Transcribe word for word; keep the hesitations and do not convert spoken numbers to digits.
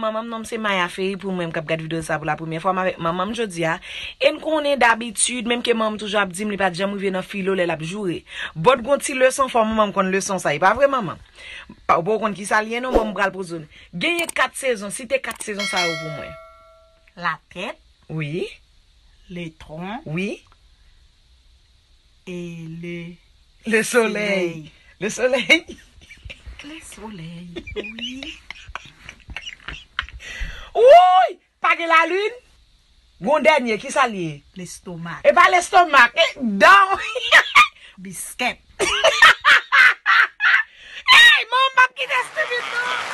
Manman m non m se Maya Ferry pou mwen m k ap gad videyo sa pou la premyè fwa m avèk manman m jodi a. E n konnen dabitid, menm ke manman m toujou ap di m li pa t janm rive nan filo lè l ap joure. But gon ti leson fò manman m konn leson sa, e pa vre manman? Pa, ou poko konn ki sa l ye non, bon m pral poze w. Genyen kat sezon, site kat sezon sa yo pou mwen. La tête, Wi. le tronc Wi. et le Le soleil. Le soleil. Le soleil, oui. Woy! Pa gen lalin? Gon dènye, ki sa l ye? L'estomac. E pa lestomak. E dan. Biscuit. Hey, manman m p ap kite stupid non.